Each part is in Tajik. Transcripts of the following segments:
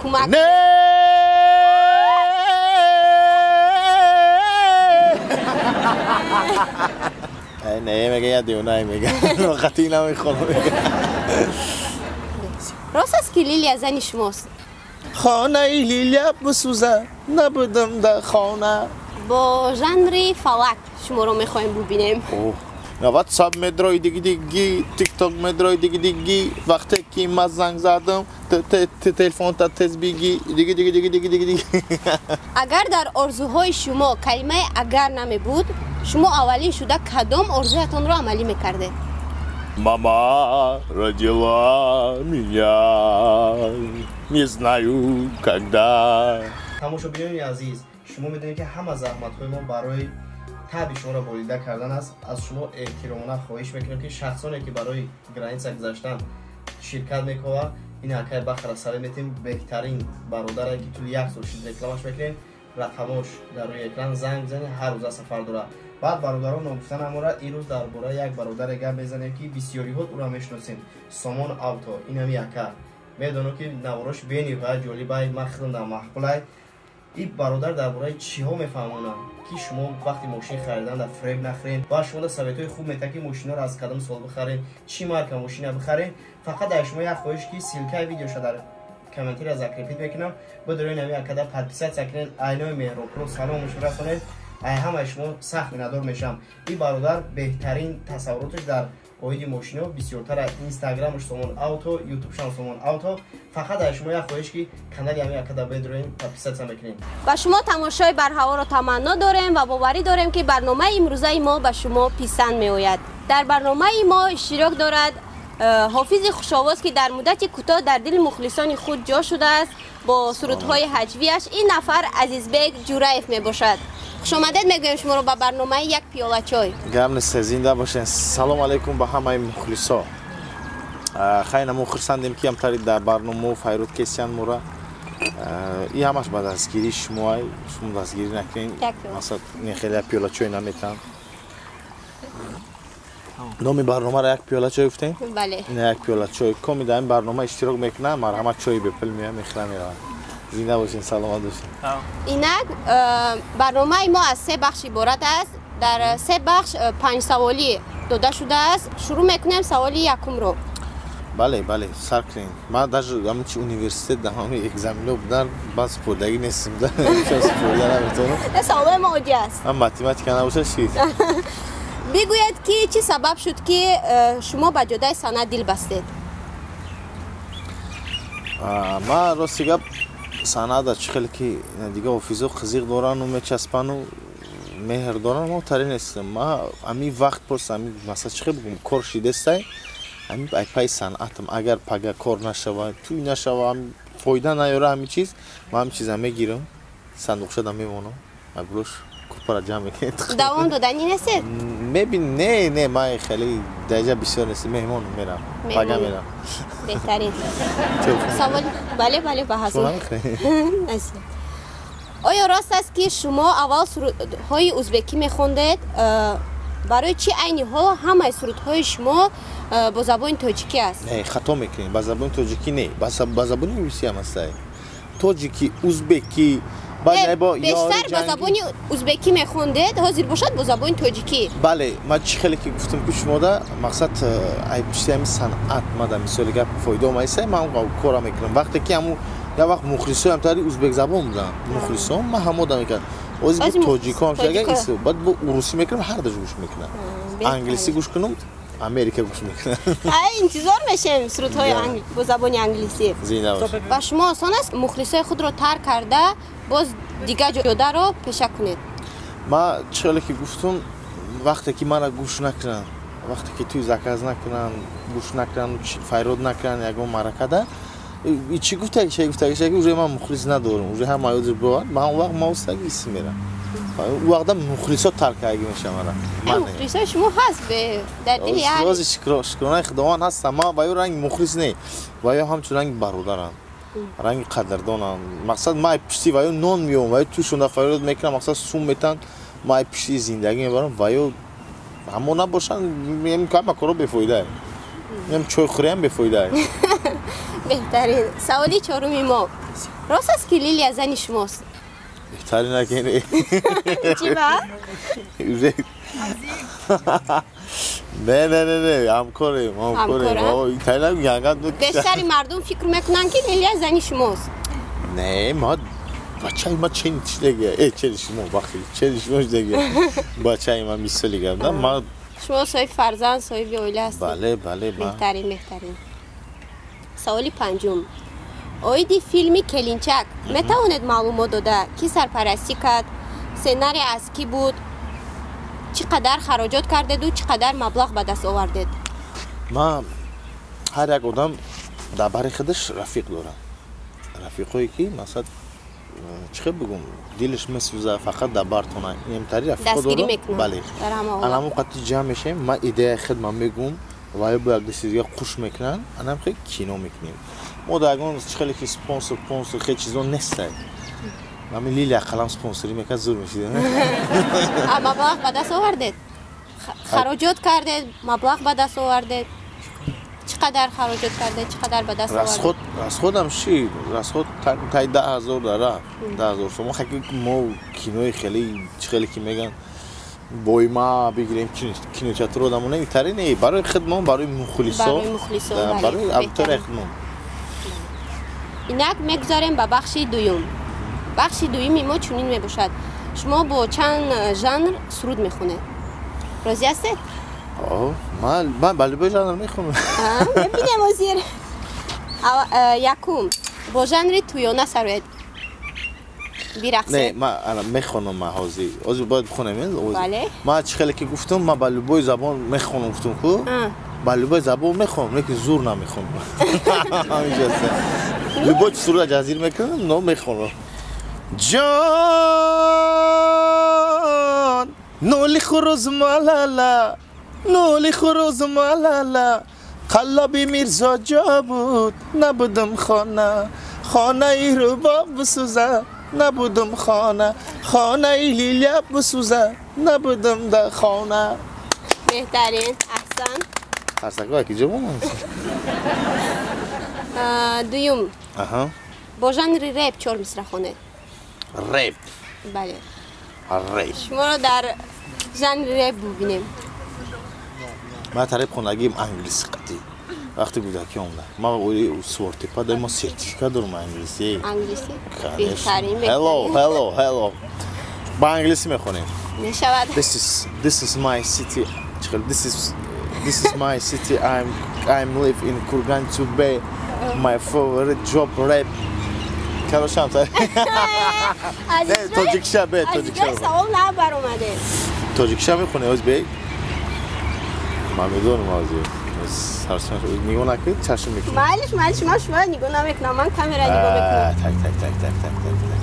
Кӯмак. Не, мега я девона мега. Қатъи намехонам. Рост аст, ки Лилия зани шумост? Хонаи Лилия бисӯза, набудам дар хона. Бо жанри фалак шуморо мехоҳем бубинем. Ватсап медрои диги-диги, тикток медрои диги-диги, вақте ки ман занг задам, телефонта тез биги, диги-диги-диги-диги-диги. Агар дар орзуҳои шумо калимаи агар намебуд, шумо аввалин шуда кадом орзуятонро амалӣ мекардед? Мама родила меня, не знаю когда. Тамошобинони азиз, шумо медонед, ки ҳама заҳматҳои мо барои таби шуморо болида кардан аст. Аз шумо эҳтиромона хоҳиш мекунем, ки шахсоне, ки барои граница гузаштан ширкат мекунанд, ин акай Бахара саве метем, беҳтарин бародаре, ки тӯли як сол шид рекламаш мекунем, рақамош дар рӯи экран, занг бизанед, ҳар рӯза сафар дорад. Баъд, бародарон, ногуфта намора, ирӯз дар бораи як бародаре гап мезанем, ки бисёриҳо ӯро мешиносем, Сомон Авто. Инами ака медонам, ки наворош бениҳоят ҷолибай, ман худам дар маъқулай. Ин бародар дар бораи чиҳо мефаҳмонад, ки шумо вақти мошин харидан дар фреб нахӯред, ва шумо да советҳои хуб метаҳад, ки мошиноро аз кадом сол бихаред, чӣ марка мошина бихаред. Фақат дар шумо як хоҳиш, ки ссылкаи видеоша дар комментария закрепить мекунам, бидоред, ами акада подписаться кунед, айнои меҳробро саломаш расонед. Ай ҳамаи шумо сахт миннатдор мешавам. Ин бародар беҳтарин тасаввуроташ дар оиди мошино бисёртар. Инстаграмаш Сомон Авто, ютубшам Сомон Авто. Фақат дар шумо як хоҳиш, ки канали ами акада бедорем, подписаться мекунем. Ба шумо тамошои барҳаворо таманно дорем ва боварӣ дорем, ки барномаи имрӯзаи мо ба шумо писанд меояд. Дар барномаи мо иштирок дорад ҳофизи хушовоз, ки дар муддати кӯтоҳ дар дили мухлисони худ ҷо шудааст бо сурудҳои ҳаҷвияш. Ин нафар Азизбек Ҷураев мебошад. Хушомадед мегӯем шуморо ба барномаи «Як пиёла чой». Гап нест, зинда бошен. Салом алейкум ба ҳамаи мухлисо. Хайна, мо хурсандем, ки ҳамтари дар барномао файруд кесиян мура. И ҳамаш ба дастгирии шумоай. Шумо дастгирӣ накунед, масалан, не хеле як пиёла чой наметаҳам. Номи барномаро «Як пиёла чой» гуфтем? Бале. Як пиёла чой коми дар ин барнома иштирок мекунам, марҳамат, чои бепул меоям, мехӯрам, меравам. Зинда бошен, саломат бошен. Инак, барномаи мо аз се бахш иборат аст. Дар се бахш панҷсаволӣ дода шудааст. Шурӯъ мекунем саволи якумро. Бале, сар кунем. Ман даже ҳамчи университет дар ҳами экзамено будан, ман супурдагӣ нестам, супурда наметавонам. Саволои мо оддӣ аст. Ман математика набошад, шид. Бигӯед, ки чӣ сабаб шуд, ки шумо ба ҷодаи санъат дил бастед? Ман, рости гап, санъата чӣ хеле ки дига ҳофизо қизиқ дорану мечаспану меҳр дорам, мо тари нестам. Ма ами вақт просто ами, масалан, чӣ хел бигӯм, кор шидестай, ами айпаи санъатам. Агар пага кор нашава, тӯй нашава, фоида наёра, ҳами чиз, ман ҳами чиза мегирам, сандуқшада мемонам, аброш купара ҷамъ мекунем. Давом додани нестед? Мебин, не, ман хеле даҷа бисёр нестем, меҳмон мерам, пага мерам. Беҳтарин савол. Бале, ба ҳазур. Оё рост аст, ки шумо аввал сурудҳои узбекӣ мехондед? Барои чӣ айни ҳол ҳамаи сурудҳои шумо бо забони тоҷикӣ аст? Не, хато мекунем. Ба забони тоҷикӣ не, ба забони русӣ ҳам астае, тоҷикӣ, узбекӣ. Бештар ба забони узбекӣ мехондед, ҳозир бошад бо забони тоҷикӣ. Бале, ман чӣ хеле ки гуфтам, ки шумода мақсад ай пишти ҳами санъат мада, мисоли гап, фоида омаиса, ман кора мекунам. Вақте ки ҳаму як вақт мухлисоям тари узбекзабон буданд, мухлисон ман ҳамода мекардам. Ҳозир бо тоҷикоам шага, баъд бо урусӣ мекунам, ҳар даш гӯш мекунам. Англисӣ гӯш кунам, Америка гӯш мекунам. Ай, интизор мешавем сурудҳои бо забони англисӣ. Зинда бош. Ба шумо осон аст мухлисои худро тарк карда, боз дигар ҷодаро пеша кунед? Ман чӣ хеле ки гуфтум, вақте ки мара гӯш накунанд, вақте ки туй заказ накунанд, гӯш накунанд, файрод накунанд ягон маъракада, чӣ гуфтаги, чӣ гуфтаги, уже ман мухлис надорам, уже ҳама ёдиш бовар. Ман он вақт ма устаги иси мерам, он вақта мухлисо тарк кардаги мешавам мара. Мухлисои шумо ҳаст дар дили ҳар шукронаи Худованд ҳастам. Ман ба ё ранги мухлис не, ва ё ҳамчун ранги бародарам, ранги қадрдонам. Мақсад, ман пишти ва ё нон меём, ва ё тӯшонда фарёд мекунам, мақсад, сум метан, ман пишти зиндагӣ мебарам. Ва ё ҳамо набошанд, ҳама коро бефоидае, чойхӯриам бефоидае. Беҳтарин. Саволи чоруми мо. Рост аст ки Лилия зани шумост? Беҳтари накунӣ. Чӣ ба? Не, не, не, не, ҳамкорем, ҳамкорем. Бештари мардум фикр мекунанд ки Лилия зани шумост. Не, ма бачаи ма чен чидаги, чени шумо бахи, чени шумо чидаги. Бачаи ма мисоли гап, да? Ма шумо соҳиби фарзанд, соҳиби оила ҳастед. Бале, бале, беҳтарин, беҳтарин. Саволи панҷум. Оиди филми Келинчак метавонед маълумот дода, ки сарпарастӣ кард, сценарий аз кӣ буд, чӣ қадар хароҷот кардеду чӣ қадар маблағ ба даст овардед? Ма ҳар як одам дар бари худаш рафиқ дорад. Рафиқое ки масалан чӣ хел бигӯм, дилаш месӯза фақат дар бартона. Инамтари рафиқо дорам. Бале. Анамон қати ҷамъ мешавем, ман идеяи худман мегӯм, ва ё бо якдасти дига қуш мекунанд, анам хел кино мекунем. Мо дар ягон чӣ хеле ки спонсор, понсор хел чизо нестад. Ҳамин Лилия қалам спонсорӣ мекард, зур мешид. А маблағ ба даст овардед? Хароҷот кардед, маблағ ба даст овардед? Чӣ қадар хароҷот кардед, чӣ қадар ба даст овардед? Расходам ши, расход тай 10,000 дара, 10,000 сомон. Хаки мо кинои хеле чӣ хеле ки меган бойма бигирем кинотеатр одамон итари не, барои хидмон, барои мухлисо, барои аудиторияи хидмон. Инак мегузарем ба бахши дуюм. Бахши дуюми мо чунин мебошад. Шумо бо чанд жанр суруд мехонед? Розӣ ҳастед? Ман ба любой жанр мехонам. Мебинем ҳозир. Якум, бо жанри тӯёна сароед. Бирақсед. Не, ман мехонам ман ҳозир. Ҳозир бояд бихонам. Бале. Ман чӣ хеле ки гуфтам, ман ба любой забон мехонам гуфтам ку. Ба любой забон мехонам, лекин зур намехонам. Любой суруда ҷазир мекунам, но мехонам. Ҷон, ноли хуруз малала, ноли хуруз малала, қаллоби Мирзо ҷо буд, набудам хона, хонаи рубоб бисӯза, набудам хона, хонаи Лилия бисӯза, набудам дар хона. Беҳтарин, аҳсан. Қарсакҳо ки ҷо монанд? Дуюм. Бо жанри реп чор мисра хонед. Реп? Бале. Реп. Шуморо дар жанри реп бубинем. Ман та реп хондагиам англисӣ қатъӣ. Вақте кӯдакӣ омадам. Ман Суортепа дорам, ма сертификат дорам англисӣ. Англисӣ? Беҳтарин, беҳтарин. Hello, hello, hello. Ба англисӣ мехонем. Мешавад. This is my city. This is my city. I'm live in Kurgan-Tube. My favorite job rap. Короче, та. Не, тоҷикша бе, тоҷикша. Аз савол набаромадед. Тоҷикша мехонӣ ҳоз бе? Ман медонам ҳозир. Сарсар нигоҳ накунед, чашм мекунед. Майлиш, майлиш, ман шуморо нигоҳ намекунам, ман камера нигоҳ мекунам. Так, так, так, так, так, так, так.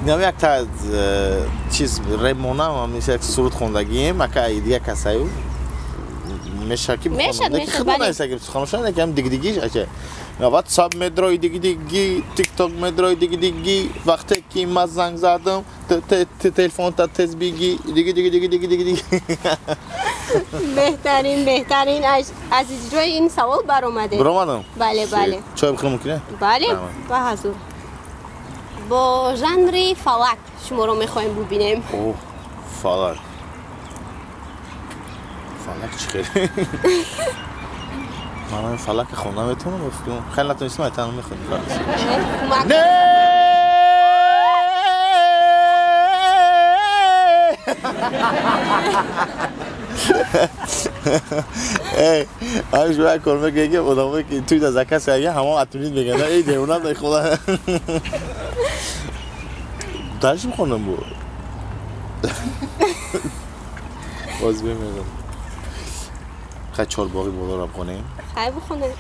Инам як та чиз реп монам, ҳам як суруд хондагием, ака дига касаю мешавад ки бихонам. Худо наиста ки хонам, ки ҳам дигдигиш ака. WhatsApp медрои дигдиги, TikTok медрои дигдиги, вақте ки ман занг задам, телефонта тез биги, диги диги диги диги диги диги. Беҳтарин, беҳтарин. Аз иҷрои ин савол баромадед. Баромадам? Бале, бале. Чой бихӯрам мумкин? Бале, ба ҳазур. Бо жанри фалак шуморо мехоҳем бубинем. О, фалак. Фалак чӣ хеле? Ман фалак хонда метавонам, фикр хеле натонистам, айтанам мехонам. Не! Эй, ҳамиш бояд кор мекунем ки одамое ки туй да заказ карда, ҳамон атунид мегӯянд, эй девона дай худа. Дальше мехонам бо. Боз бимезам. Хай чорбоғи болоро бихонем. Хай бихонем.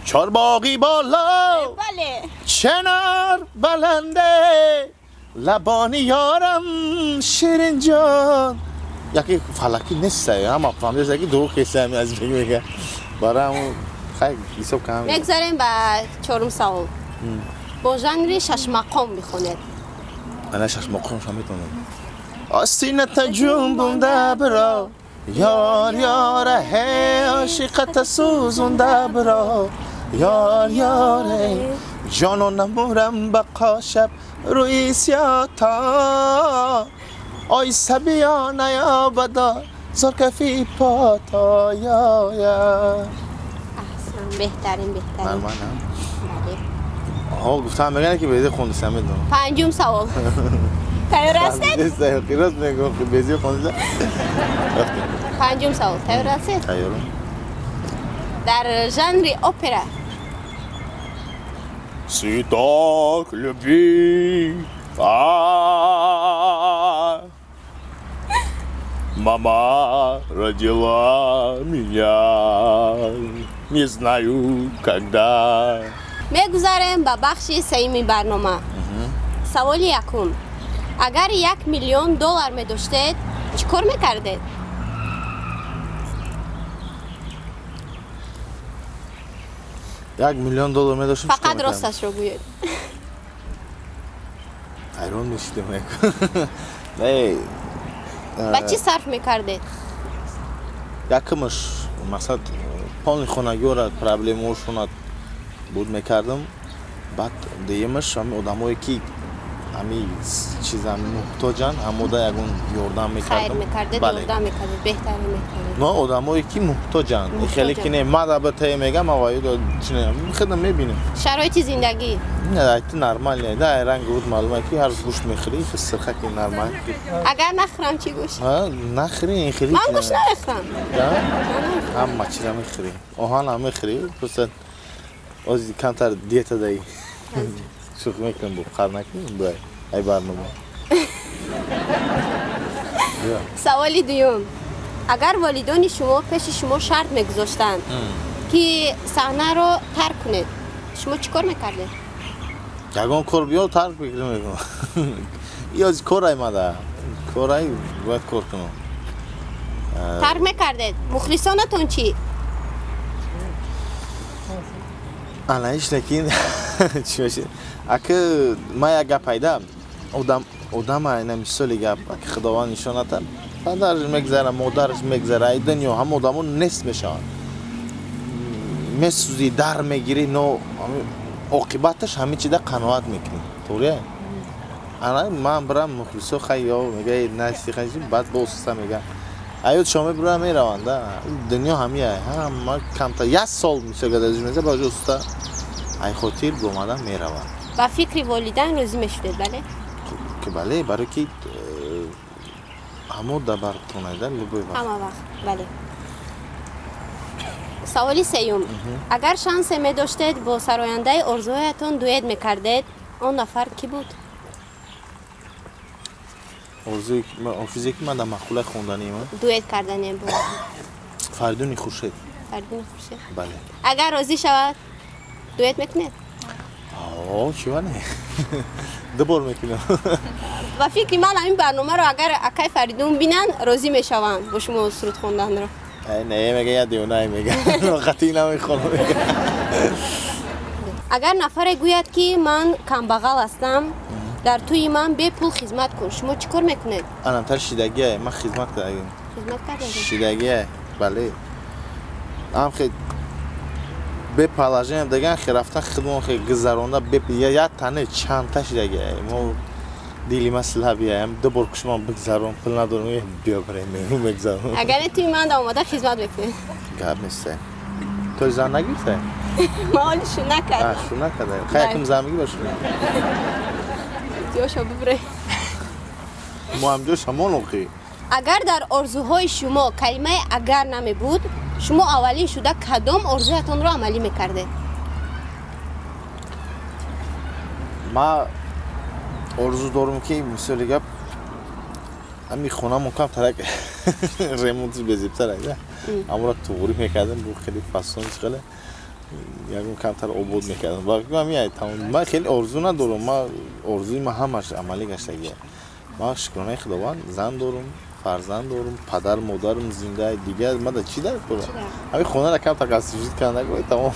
Чорбоғи боло, бале, чинор баланде, лабони ёрам ширин ҷон. Яке фалакӣ нест, ҳама фаҳмида ки дурӯғ кеса аз мега. Барои ҳамон хай ҳисоб кам. Мегузарем ба чорум савол. Бо жанри шашмақом бихонед. Ана шашмақомша метавонам. Остината ҷунбунда биро, ёр ёра ҳе ошиқата сӯзунда биро, Ёр ёре ҷоно намурам ба қошаб рӯи сиёта ой сабиё наёбада зоркафи пото ёя. Аҳсан, беҳтарин, беҳтарин. Нормально. Ҳо гуфтам мегӯянд ки безӣ хондисам медонам. Панҷум савол. Тайёр ҳастед? Рост мегӯям ки безӣ хондисам. Панҷум савол. Тайёр ҳастед? Тайёрам. Дар жанри опера Цветок любви, мама родила меня, не знаю когда. Мегузарем ба бахши сеюми барнома. Саволи якум. Агар 1 миллион доллар медоштед, чӣ кор мекардед? 1 миллион доллар медоштем, фақат росташро гӯед. Ҳайрон мешидем. Ба чӣ сарф мекардед? Якумаш мақсад полни хонагиёра проблемаошона буд мекардам. Баъд дуюмаш ҳами одамое ки ҳами чиза муҳтоҷанд, ҳамода ягон ёрдам мекардам. Хайр мекардед, ёрдам мекардед, беҳтарин мекардед. Но одамое ки муҳтоҷанд, хеле ки не, ман абатае мегам, аваюда чине, худам мебинем. Шароити зиндагӣ? Не, айти нормал не, да, ранг руд маълум ки ҳар рӯз гӯшт мехӯрӣ, сирхаки нормал. Агар нахӯрам чӣ гӯшт? Ҳа, нахӯрӣ, ин хеле. Ман гӯшт намехӯрам. Да? Ҳама чиза мехӯрӣ. Оҳан ҳам мехӯрӣ, просто оз камтар диета даи. Шӯхӣ мекунам, бо қар накунем, бай, ай барнома. Саволи дуюм. Агар волидони шумо пеши шумо шарт мегузоштанд, ки саҳнаро тарк кунед, шумо чӣ кор мекардед? Ягон кор биё тарк мекунам, мегӯям. Ё корай мада. Корай бояд кор кунам. Тарк мекардед. Мухлисонатон чӣ? Ана иш лекин чӣ мешид? Аки ман як гап пайдам. Одам айна мисоли гап, аки Худованд нишон ната, падараш мегзара, модараш мегзара, ай дунё ҳама одамо нест мешаванд. Месӯзӣ, дар мегирӣ, но оқибаташ ҳама чида қаноат мекунӣ. Тоғрия? Ана ман бирам мухлисо хай ё мега насти хай баъд боз мега. Аёд шоме бирам мераванд, да. Дунё ҳамия, ҳама камта як сол мисол гадазиш меза, баъд уста ай хотир бомадан мераванд. Ба фикри волидайн розӣ мешудед, бале? Ки бале, барои ки ҳамо да бар тонайда любой вақт. Ҳама вақт, бале. Саволи сеюм. Агар шансе медоштед бо сарояндаи орзуҳоятон дуэт мекардед, он нафар кӣ буд? Орзуи офизе ки ман дар маъқулаи хонданиам. Дуэт карданем бо Фаридуни Хуршед. Фаридуни Хуршед. Бале. Агар розӣ шавад, дуэт мекунед? О, чӣ ване? Ду бор мекунам. Ба фикри ман ҳамин барномаро агар акай Фаридун бинанд, розӣ мешаванд бо шумо суруд хонданро. Не, мега я девона мега. Қатъӣ намехонам мега. Агар нафаре гӯяд ки ман камбағал ҳастам, дар тӯи ман бепул хизмат кун, шумо чӣ кор мекунед? Анамтар шидагие, ман хизмат кардагим. Хизмат кардагим? Шидагие, бале. Ам хе бе положение даган хе рафтан хидмон хе гузаронда бе я тане чандта шидагие. Мо дили ма слабиям, ду бор кушман бигзарон, пул надорам, биё барем, мегзарон. Агар тӯи ман омада хизмат мекунед? Гап нест. То зан нагирифтай? Ман ҳоли шу накардам. Шу накарда. Хай якум зан мегӣ бошӣ. Ҷошо бибре. Мо ҳам ҷош ҳамон оқӣ. Агар дар орзуҳои шумо калимаи агар намебуд, шумо аввалин шуда кадом орзуятонро амалӣ мекардед? Ман орзу дорам ки мисоли гап ҳамин хонамон камтарак ремонтиш безебтарак, ҳамонро туғрӣ мекардем, бу хеле фасон хеле ягон камтар обод мекардам. Ман хеле орзу надорам, ман орзуи ман ҳамаш амалӣ гаштагия. Ман шукронаи Худованд зан дорам, фарзанд дорам, падар модарам зинда, дигар ман да чӣ дар кора? Ҳамин хонаро камтар қасдижид карда, тамом.